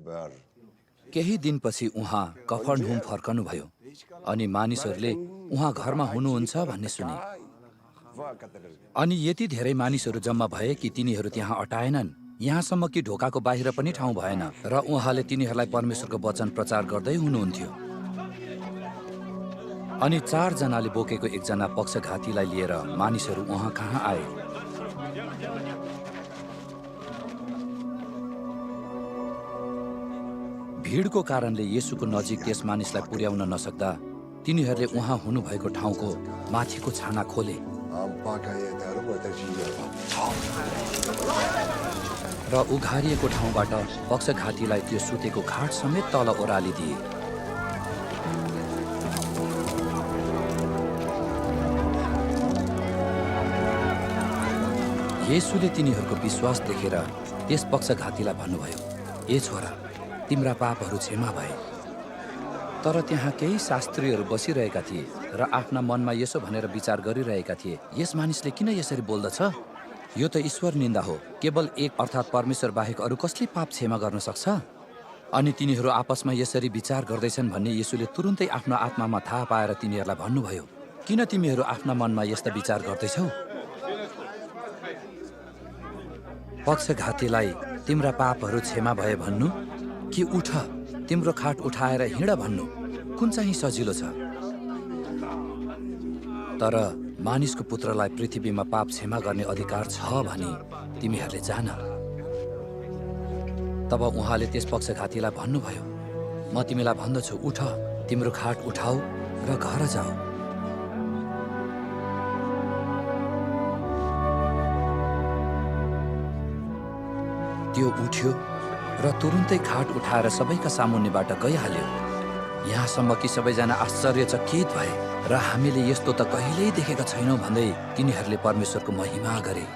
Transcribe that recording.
केही दिनपछि उहाँ कफरनहुम फर्कनुभयो अनि मानिसहरूले उहाँ घरमा हुनुहुन्छ भन्ने सुने। अनि यति धेरै मानिसहरू जम्मा भए कि तिनीहरू त्यहाँ अटाएनन्, यहाँसम्म कि ढोकाको बाहिर पनि ठाउँ भएन, र उहाँले तिनीहरूलाई परमेश्वरको वचन प्रचार गर्दै हुनुहुन्थ्यो। अनि 4 जनाले बोकेको एकजना पक्षघातीलाई लिएर मानिसहरू उहाँ कहाँ आए। भिडको कारणले येशूको नजिक त्यस मानिसलाई पुर्याउन नसक्दा तिनीहरूले उहाँ हुनुभएको ठाउँको माथिको छाना खोले र उघारिएको ठाउँबाट पक्षघातीलाई त्यो सुतेको खाट समेत तल ओह्रालिदिए। येशूले तिनीहरूको विश्वास देखेर त्यस पक्षघातीलाई भन्नुभयो, ए छोरा, तिम्रा पापहरू क्षमा भए। तर त्यहाँ केही शास्त्रीहरू बसिरहेका थिए र आफ्ना मनमा यसो भनेर विचार गरिरहेका थिए, यस मानिसले किन यसरी बोल्दछ? यो त ईश्वर निन्दा हो। केवल एक अर्थात् परमेश्वर बाहेक अरू कसले पाप क्षमा गर्न सक्छ? अनि तिनीहरू आपसमा यसरी विचार गर्दैछन् भन्ने येशूले तुरुन्तै आफ्नो आत्मामा थाहा पाएर तिनीहरूलाई भन्नुभयो, किन तिमीहरू आफ्ना मनमा यस्ता विचार गर्दैछौ? पक्षघातीलाई तिम्रा पापहरू क्षमा भए भन्नु कि उठ, तिम्रो खाट उठाएर हिँड भन्नु, कुन चाहिँ सजिलो छ? तर मानिसको पुत्रलाई पृथ्वीमा पाप क्षमा गर्ने अधिकार छ भने तिमीहरूले जान। तब उहाँले त्यस पक्षघातीलाई भन्नुभयो, म तिमीलाई भन्दछु, उठ, तिम्रो खाट उठाऊ र घर जाऊ। त्यो उठ्यो र तुरुन्तै खाट उठाएर सबैका सामुन्नेबाट गइहाल्यो। यहाँसम्म कि सबैजना आश्चर्यचकित भए र हामीले यस्तो त कहिल्यै देखेका छैनौँ भन्दै तिनीहरूले परमेश्वरको महिमा गरे।